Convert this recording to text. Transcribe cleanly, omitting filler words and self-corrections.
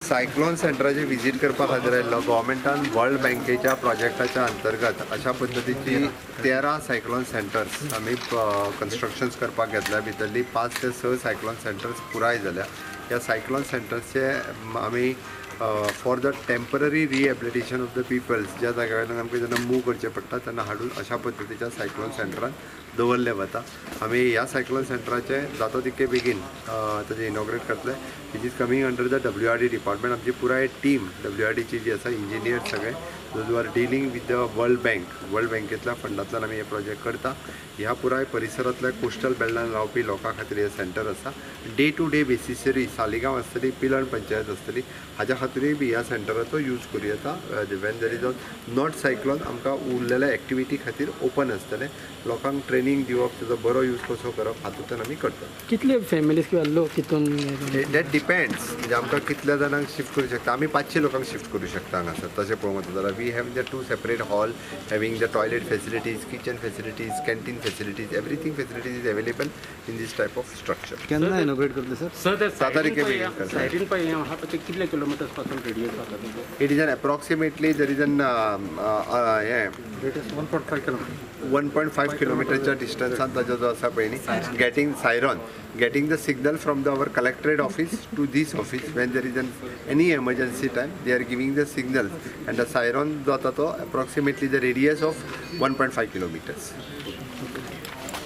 Cyclone सेंटराचे visit करपा खातीर आयिल्लो. गव्हर्मेंटान वर्ल्ड बँकेच्या प्रोजेक्टाच्या अंतर्गत अशा पद्दतीची 13 सायक्लोन सेंटर्स आमी कन्स्ट्रक्शन्स करपाक घेतल्या. भितरली 5 ते 6 सायक्लोन सेंटर्स पुराय जाल्या. ह्या सायक्लोन सेंटर्सचे आमी for the temporary rehabilitation of the peoples, ज्या जाग्या वयल्यान आमकां जेन्ना मूव करचें पडटा तेन्ना हाडून अशा पद्दतीच्या सायक्लोन सेंटरान दवरलें वता. आमी ह्या सायक्लोन सेंटराचें जाता तितके बेगीन ताजें इनॉग्रेट करतले, which is coming under the WRD department. आमची पुराय टीम WRDची जी आसा, इंजिनियर सगळे, those are dealing with the World Bank, world बँकेतल्या फंडांतल्यान आमी हे प्रोजेक्ट करता. ह्या पुराय परिसरांतल्या कोस्टल बेल्टान रावपी लोकां खातीर हें सेंटर आसा. डे टू डे बेसिसरी सालिगांव आसतली, पिलण पंचायत आसतली, हाज्या खातीरूय बी ह्या सेंटराचो यूज करूं येता. When there is a not cyclone, आमकां उरलेल्या एक्टिविटी खातीर ओपन आसतलें. लोकांक ट्रेनींग दिवप, ताजो बरो यूज कसो करप, हातूंतल्यान आमी करतात. कितले फॅमिलीज किंवा लोक हितून? That depends, म्हणजे आमकां कितल्या जाणांक शिफ्ट करूं शकता. आमी 500 लोकांक शिफ्ट करूं शकता हांगासर. तशें पळोवंक वता जाल्यार we have the 2 separate hall having the toilet facilities, kitchen facilities, canteen facilities, everything facilities is available in this type of structure. केन्ना इनॉग्रेट करतले सर? सर, ते तारीख बेगीन करता. सायडीन पळय आहा पळय, ते कितले किलोमिटर्स पासून रेडियस जाता तेजे? It is an approximately there is an हें 1.5 किलोमिटरच्या डिस्टन्सान ताजो जो आसा पळय न्ही, getting siren, getting the signal from the our collectorate office to this office. When there is an any emergency time, they are giving the signal and the siren जो आता तो approximately the radius of 1.5 kilometers.